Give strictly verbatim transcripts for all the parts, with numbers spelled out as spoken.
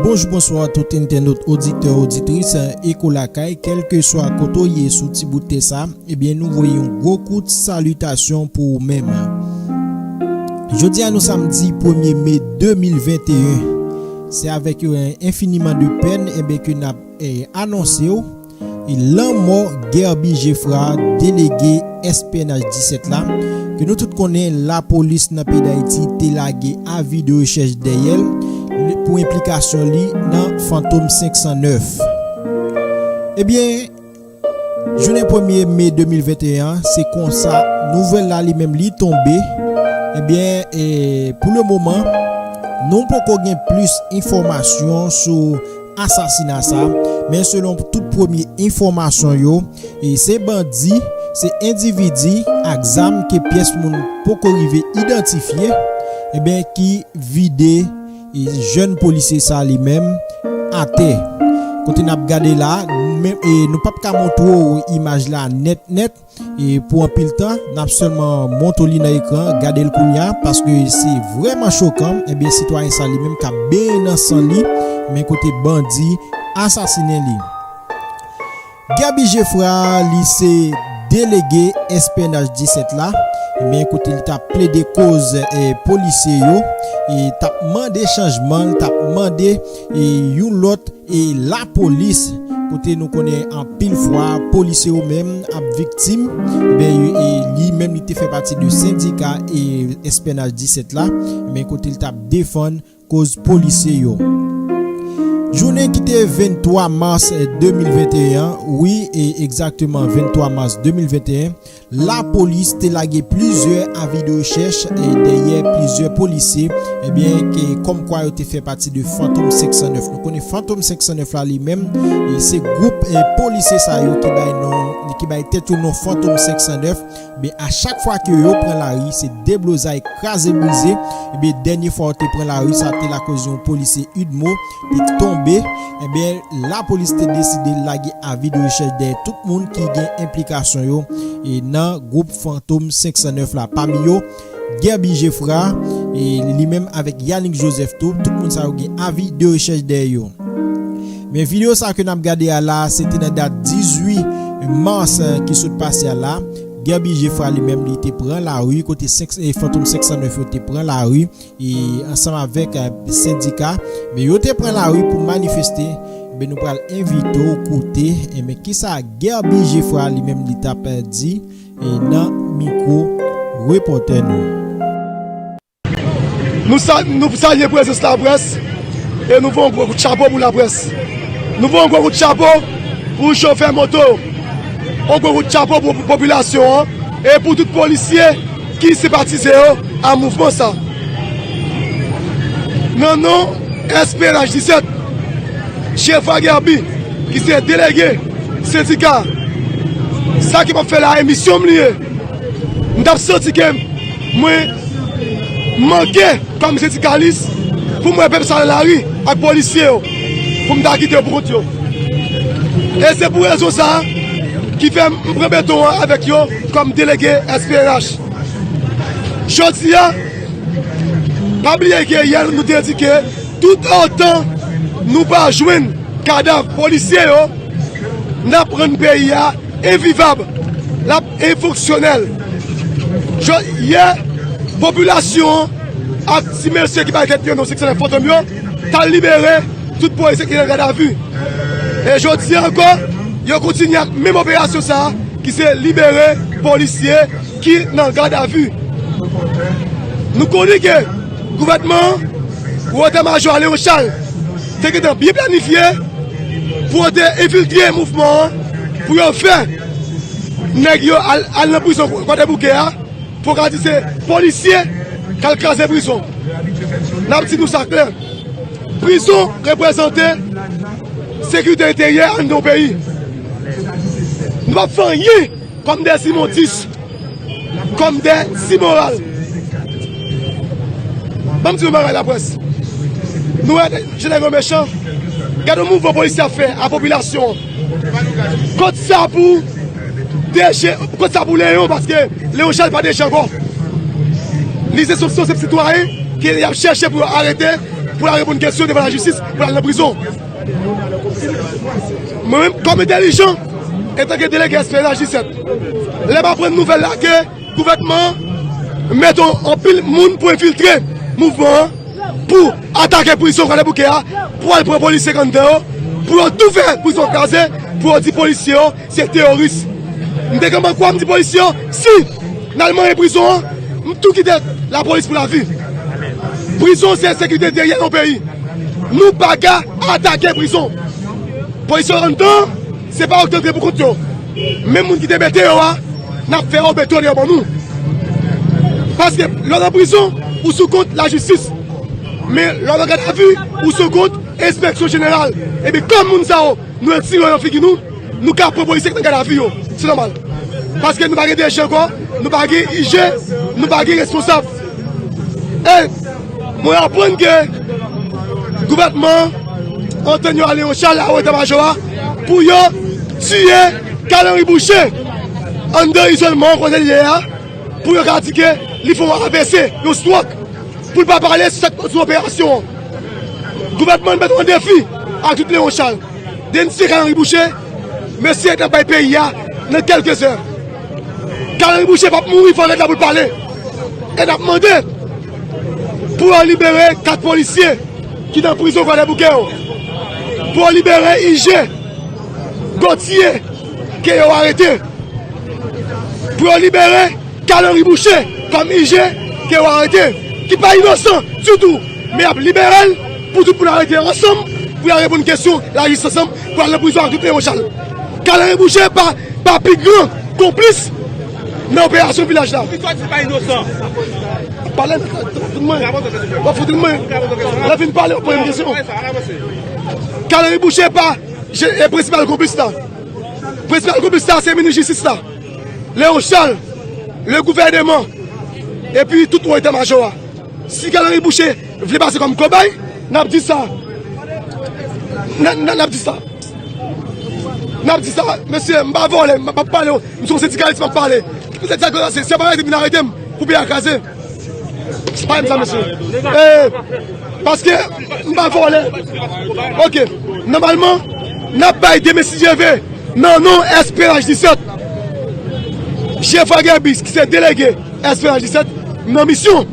Bonjou, bonswa tout entènot, oditè, oditris Eko Lakay, kèlkeswa kote w ye sou ti bout tè sa, ebyen nou voye yon gwo kout salitasyon pou ou menm. Jodi a nou samdi premye me de mil venteyen, se avèk yon enfiniman de pèn ebyen ke n ap eh, anonse w e lanmò Guerby Geffrard, delege S P N H disèt la, ke nou tout konnen lapolis nan peyi Dayiti te lage avi de rechèch dèyè l pou enplikasyon li nan Fantom senk san nèf. Ebyen, jounen premye me de mil venteyen an, se konsa nouvèl la li menm li tonbe. Ebyen, e, pou le moman, nou poko gen plis enfòmasyon sou asasina sa, men selon tout premye enfòmasyon yo, e se bandi, se endividi ak zam ke pyès moun poko rive idantifye, ebyen, ki vide e jèn polisye sa li menm atè. Kote n ap gade la, men, e nou p ap ka montre w imaj la nèt nèt, e pou anpil tan, n ap sèlman montre w li nan ekran, gade l kounye a, paske se vrèman chokan, ebyen, sitwayen sa li menm k ap benyen nan san li, men kote bandi asasinen li. Guerby Geffrard, li se delege S P N H disèt la, men kote li t ap plede koz, eh, polisye yo, e t ap mande chanjman, li t ap mande, e yon lòt, e lapolis, kote nou konnen anpil fwa polisye yo menm ap viktim, ben, e li menm li te fè pati de sendika e S P N H disèt la, men kote li t ap defann koz polisye yo. Jounen ki te venntwa mas de mil venteyen an, wi, e egzakteman venntwa mas de mil venteyen, lapolis te lage plizyè avi de rechèch, e dèyè plizyè polisye, ebyen, ke kòmkwa yo te fè pati de Fantom senk san nèf. Nou konnen Fantom senk san nèf la li menm, e se gwoup, e polisye sa yo ki bay non, ki bay tèt yo non Fantom senk san nèf. Men a chak fwa ke yo pran lari, se deblozay, kraze brize. Ebyen, dènye fwa yo te pran lari, sa te lakoz yon polisye U D M O te tonbe. Ebyen, lapolis te deside lage avi de rechèch dèyè tout moun ki gen enplikasyon yo, e nan gwoup Fantom senk san nèf la. Pami yo, Guerby Geffrard, e li menm avèk Yanick Joseph tou, tout moun sa yo gen avi de rechèch dèyè yo. Men videyo sa ke n ap gade a la, se te nan dat dizuit mas, eh, ki sot pase a la. Guerby Geffrard li menm, li te pran lari, kote senk, eh, Fantom senk san nèf yo te pran lari, e ansanm avèk, eh, sendika. Men yo te pran lari pou manifeste. Men nou pral envite w koute, eh, men kisa Guerby Geffrard li menm li t ap, eh, di, eh, nan mikwo repòtè nou. Nou sa, nou salye prezans laprès e nou voye yon gwo kout chapo pou laprès. Nou voye yon gwo kout chapo pou chofè moto, yon gwo kout chapo pou popilasyon an e pou tout polisye ki senpatize yo a mouvman sa. Nan non S P N H disèt, Geffrard Guerby, ki se delege sendika, sa ke m ap fè la a, e misyon m li ye. M t ap santi ke mwen manke kòm sendikalis pou m wè pèp sa nan lari ak polisye yo, pou m ta kite yo pou kont yo. E se pou rezon sa a ki fè m pran beton an avèk yo kòm delege S P N H. Jodi a, pa bliye ke yè nou te di ke tout otan nou pa jwenn kadav polisye yo, n ap rann peyi a envivab, l ap enfonksyonèl. Yè, popilasyon an ak ti mesye ki bay tèt yo non sèk sèt nèf Fantom yo t al libere tout polisye ki nan gadavi. E jodi a ankò, yo kontinye ak menm operasyon sa a ki se libere polisye ki nan gadavi. Nou konnen ke gouvènman an, gwo etamajo a Leon Charles, te gentan byen planifye pou yo te enfiltre mouvman an, pou yo fè nèg yo al, al nan prizon Kwadèboukè a, pou yo ka di se polisye k al kraze prizon. N ap di nou sa klè, prizon reprezante sekirite enteryè anndan yon peyi. Nou p ap fè anyen kòm de imondis, kòm de imoral. Ban m di nou bagay laprès. Nou wè jan nèg yo mechan. Gade yon mouvman polisye ap fè a popilasyon an. Kont sa pou D G, kont sa pou Leon, paske Leon Charles pa D G ankò. Li se yon senp sitwayen ke y ap chèche pou yo arete pou l al reponn kesyon devan lajistis, pou l al nan prizon. Mwen menm, kòm entèlijan, antanke delege S P N H disèt, lè m aprann nouvèl la ke gouvènman an mete anpil moun pou enfiltre mouvman an, pou atake prizon Kwadèboukè a, pou al pran polisye k anndan yo, pou yo tou fè prizon kraze, pou yo di polisye yo se teworis. M te gentan kwè, m di polisye yo, si n al manyen prizon an, m tou kite lapolis pou lavi. Prizon se sekirite enteryè yon peyi. Nou pa ka atake prizon. Polisye yo anndan, se pa yo ki te antre pou kont yo. Menm moun ki te mete yo a, n ap fè yo betone yo ban nou. Paske lè w nan prizon, ou sou kont lajistis. Men lè w nan gadavi, ou sou kont enspeksyon jeneral. Epi kòm moun sa yo, nou retire yo nan figi nou, nou ka pran polisye ki nan gadavi yo. Se nòmal. Paske nou pa gen D G ankò, nou pa gen I G, nou pa gen responsab. E mwen aprann ke gouvènman an antann yo a Leon Charles, a eta majò a, pou yo tiye Carl Henry Boucher anndan izolman kote l ye a, pou yo ka di ke li fè yon A V C, yon stroke, pou l pa pale sou sa k sou operasyon an. Gouvènman an mete yon defi ak tout Leon Charles. Depi se Carl Henry Boucher, mesye t ap bay peyi a nan kèlke zè. Carl Henry Boucher p ap mouri, fò l ret la pou l pale. E n ap mande pou yo libere kat polisye ki nan prizon Kwadèboukè yo. Pou yo libere I G Gauthier ke yo arete. Pou yo libere Carl Henry Boucher kòm I G ke yo arete, ki pa inosan ditou, men y ap libere l pou tout moun arete ansanm, pou y al reponn kesyon lajistis ansanm, pou y al nan prizon ak tout Leon Charles. Carl Henry Boucher pa, pa pi gran konplis nan operasyon vilaj la. Poukisa w di pa inosan? Pale, fout mwen. W ap fout mwen. Lè fin pale, w ap poze m kesyon. Carl Henry Boucher pa je- e prensipal konplis la. Prensipal konplis la se minis jistis la, Leon Charles, le gouvèneman, epi tout wo eta majò a. Si Carl Henry Boucher vle pase kòm kobay, n ap di sa. N a- n a- n ap di sa. N ap di sa. Mesye, m pa vòlè, m p ap pale, m se yon sendikalis, m ap pale. Poutèt sa, se, se pa arete m vin arete m pou peyi a kraze. Pa menm sa, mesye. Eh, paske m pa vòlè. Ok. Nòmalman, n ap bay demen si Dye vle, nan non S P N H disèt, Jeffrey Gerbis, ki se delege S P N H disèt, nan misyon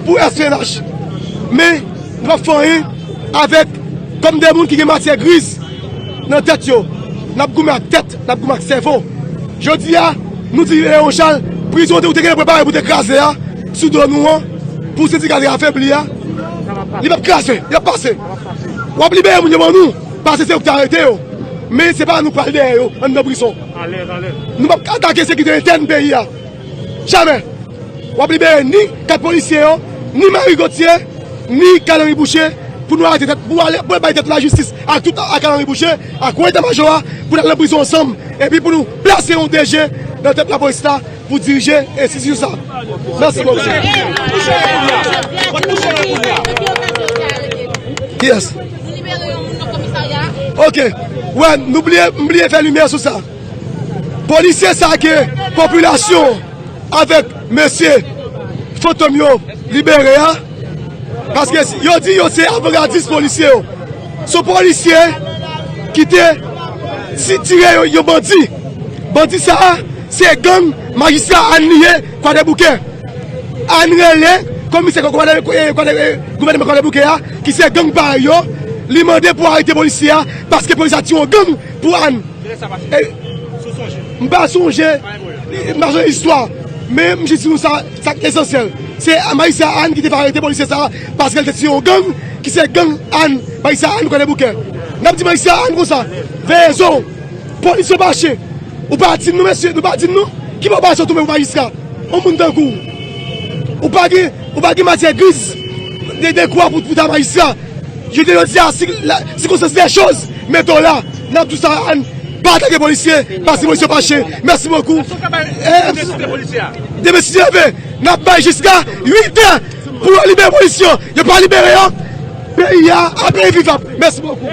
pou S P N H. Men, nou p ap fè anyen avèk, kòm de moun ki gen matyè griz nan tèt yo. N ap goumen ak tèt, n ap goumen ak sèvo. Jodi a, nou di Leon Charles, prizon ou te gentan prepare pou te kraze a, sou do nou an, pou sendika te afebli a, li p ap kraze, y ap pase. W ap libere moun yo ban nou, paske se yo ki te arete yo. Men se pa nou k pral dèyè yo anndan prizon. Nou p ap atake sekirite entèn peyi a. Jamè. W ap libere ni kat polisye yo, ni Marie Gauthier, ni Carl Henry Boucher, pou nou arete tèt, pou ale, pou al bay tèt lajistis ak tout, ak Carl Henry Boucher, ak wo eta majò a, pou n al nan prizon ansanm, epi pou nou plase yon D G nan tèt lapolis la, pou dirije enstitisyon sa. Mèsi bokou. Yes. Ok. Wè, nou bliye, m bliye fè limyè sou sa. Polisye sa ke popilasyon avèk mesye fantom yo libere a, paske yo di yo se avangardis polisye yo. Se yon polisye ki te ti- tire yon, yon bandi. Bandi sa a, se gang majistra Ann li ye, Kwadèboukè. Ann rele komisè Kwadè- Kwadè- gouvènman Kwadèboukè a, ki se gang parèy yo, li mande pou arete polisye a, paske polisye a tire yon gang pou Ann. E, m pa sonje, m pa sonje istwa, men m jis di nou sa, sa k esansyèl. Se majistra Ann ki te fè arete polisye sa a, paske l te tire yon gang, ki se gang Ann, majistra Ann Kwadèboukè. N ap di majistra Ann konsa, veye zo w, polis yo pa chen. Ou pa di nou, mesye, nou pa di nou, ki bò w pase w tonbe pou majistra? Yon moun tankou w. Ou pa gen, ou pa gen matyè griz de, de kwa pou, pou ta majistra. Jodi a, si la, sikonstans dè choz mete w la, n ap di w sa, Ann pa atake polisye, paske polisye pa chen. Mèsi bokou. Eh, demen si Dye vle, n ap bay jiska uit è pou yo libere polisye yo. Yo pa libere yo, peyi a ap envivab. Mèsi bokou.